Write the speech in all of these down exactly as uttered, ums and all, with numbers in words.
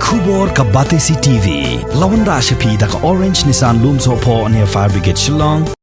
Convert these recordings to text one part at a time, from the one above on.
Khubor ka Batesi T V. La wanrah sha phi da ka Orange Nissan Lumsohphoh near Fire Brigade Shillong.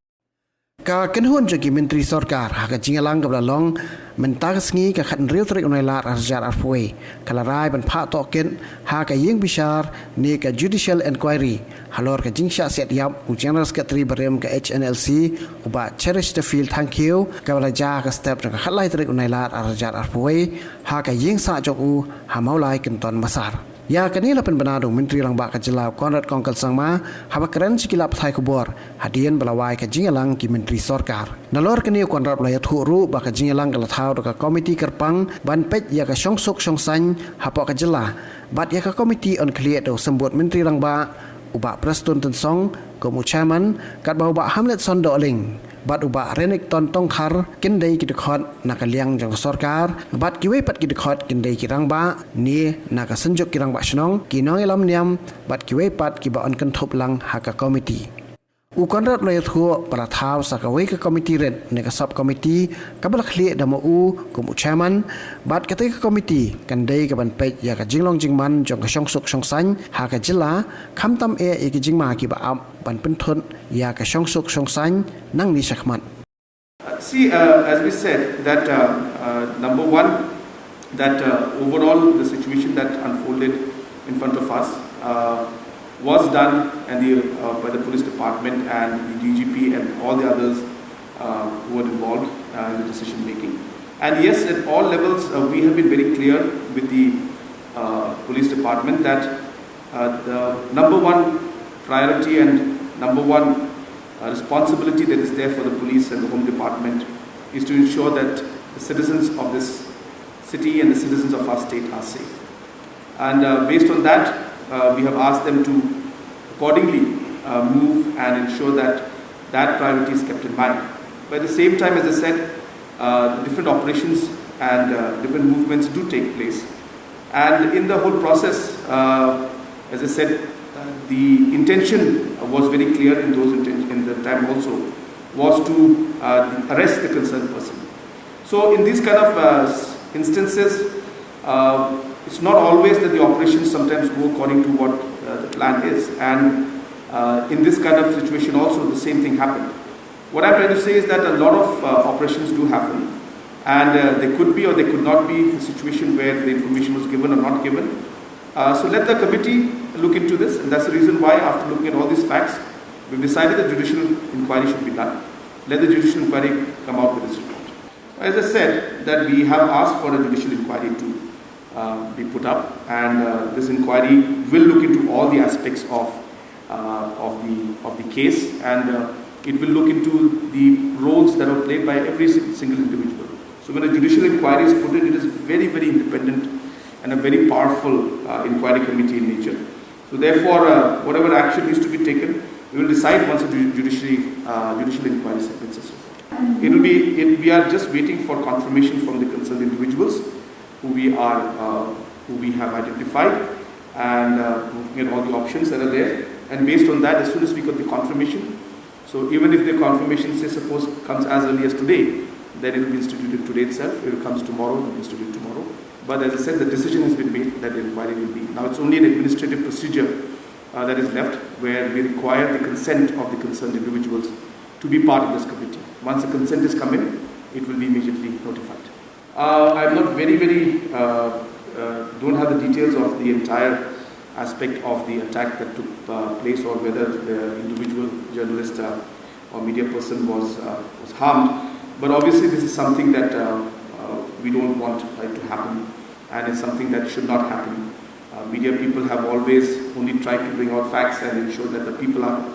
Ka kynhun jong ki myntri sorkar ha ka jingïalang kaba la long mynta ka sngi ka khathynriew tarik u Nailar arhajar arphew wei ka la rai ban phah tohkit ha ka ïing bishar ne ka judicial inquiry halor ka jingshah siat ïap u General Secretary barim ka H N L C u Bah Cheristerfield Thangkhiew kaba la jia ha ka step jong ka khatlai tarik u Nailar arhajar arphew wei ha ka ïing sah jong u ha Mawlai Kynton Massar. Ïa kane la pynbna da u Myntri Rangbah ka jylla u Conrad Kongkal Sangma haba kren sha ki lad pathai khubor hadien ba la wai ka jingïalang ki myntri sorkar. Nalor kane u Conrad u la ïathuh ruh ba ka jingïalang ka la thaw da ka komiti kyrpang ban peit ïa ka shongsuk shongsaiñ hapoh ka jylla bad ïa ka komiti yn khlieh da u symbud Myntri Rangbah u Bah Prestone Tynsong kum u chairman katba u Bah Hamletson Dohling bad u Bah Renikton Tongkhar kin dei ki dkhot na ka liang jong ka sorkar bad kiwei pat ki dkhot kin dei ki rangbah ne na ka synjuk ki rangbah shnong, ki nongïalam niam bad kiwei pat kiba yn kynthup lang ha ka komiti. U Conrad u la ïathuh ba la thaw sa kawei ka komiti rit ne ka sub komiti kaba la khlieh da ma u kum u chairman bad katei ka komiti kan dei kaban peit ïa ka jinglong jingman jong ka shongsuk shongsaiñ ha ka jylla khamtam eh ïa ki jingma kiba ap ban pynthut ïa ka shongsuk shongsaiñ nangne shakhmat. Uh, see, uh, as we said, that uh, uh, number one, that uh, overall the situation that unfolded in front of us uh, was done and the, uh, by the police department and the D G P and all the others uh, who were involved uh, in the decision making. And yes, at all levels, uh, we have been very clear with the uh, police department that uh, the number one priority and number one uh, responsibility that is there for the police and the home department is to ensure that the citizens of this city and the citizens of our state are safe. And uh, based on that, uh, we have asked them to accordingly uh, move and ensure that that priority is kept in mind. But at the same time, as I said, uh, different operations and uh, different movements do take place. And in the whole process, uh, as I said, uh, the intention was very clear in those inten- in the time also, was to uh, arrest the concerned person. So in these kind of uh, instances, uh, it's not always that the operations sometimes go according to what uh, the plan is. And uh, in this kind of situation also, the same thing happened. What I'm trying to say is that a lot of uh, operations do happen, and uh, there could be or there could not be a situation where the information was given or not given. Uh, so let the committee look into this, and that's the reason why, after looking at all these facts, we've decided that judicial inquiry should be done. Let the judicial inquiry come out with its report. As I said, that we have asked for a judicial inquiry to uh, be put up, and uh, this inquiry will look into all the aspects of uh, of the of the case, and uh, it will look into the roles that are played by every si- single individual. So when a judicial inquiry is put in, it is very, very independent and a very powerful uh, inquiry committee in nature. So therefore, uh, whatever action needs to be taken, we will decide once the ju- judiciary uh, judicial inquiry submits its report. It will be. It, we are just waiting for confirmation from the concerned individuals who we are uh, who we have identified, and uh, looking at all the options that are there. And based on that, as soon as we got the confirmation, so even if the confirmation, say, suppose, comes as early as today, then it will be instituted today itself. If it comes tomorrow, it will be instituted tomorrow. But as I said, the decision has been made that the inquiry will be. Now it's only an administrative procedure uh, that is left, where we require the consent of the concerned individuals to be part of this committee. Once the consent is come in, it will be immediately notified. Uh, I'm not very, very, uh, uh, don't have the details of the entire aspect of the attack that took uh, place, or whether the individual journalist uh, or media person was uh, was harmed. But obviously, this is something that uh, uh, we don't want it to happen, and it's something that should not happen. Uh, media people have always only tried to bring out facts and ensure that the people are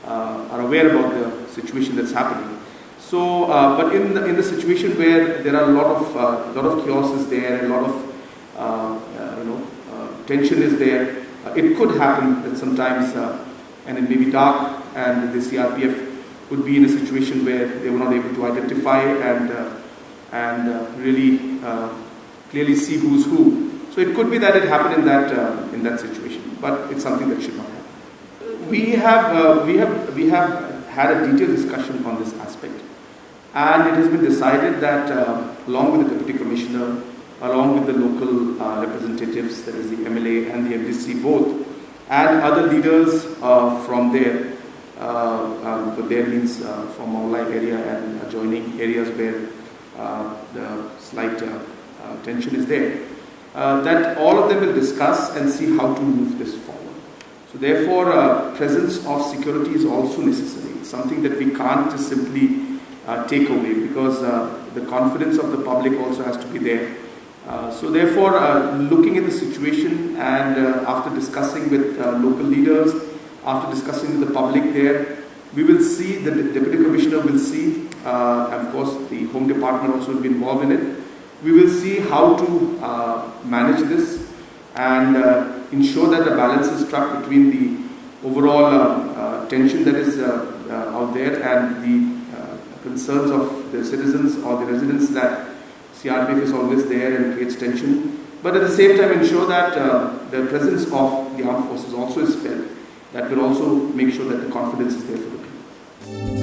uh, are aware about the situation that's happening. So, uh, but in the, in the situation where there are a lot of uh, lot of chaos is there, a lot of uh, uh, you know uh, tension is there, uh, it could happen that sometimes, uh, and it may be dark, and the C R P F could be in a situation where they were not able to identify and uh, and uh, really uh, clearly see who's who. So it could be that it happened in that uh, in that situation, but it's something that should not happen. We have uh, we have we have had a detailed discussion on this aspect, and it has been decided that uh, along with the deputy commissioner, along with the local uh, representatives, that is the M L A and the M D C both, and other leaders uh, from there, uh, um, but there means uh, from Mawlai area and adjoining areas where uh, the slight uh, uh, tension is there, uh, that all of them will discuss and see how to move this forward. So therefore, uh, presence of security is also necessary. It's something that we can't just simply uh, take away, because uh, the confidence of the public also has to be there. Uh, so therefore, uh, looking at the situation and uh, after discussing with uh, local leaders, after discussing with the public there, we will see, the de- Deputy Commissioner will see, uh, and of course the Home Department also will be involved in it. We will see how to uh, manage this and uh, ensure that the balance is struck between the overall uh, uh, tension that is uh, uh, out there and the uh, concerns of the citizens or the residents, that C R P F is always there and creates tension. But at the same time, ensure that uh, the presence of the armed forces also is felt. That will also make sure that the confidence is there for the people.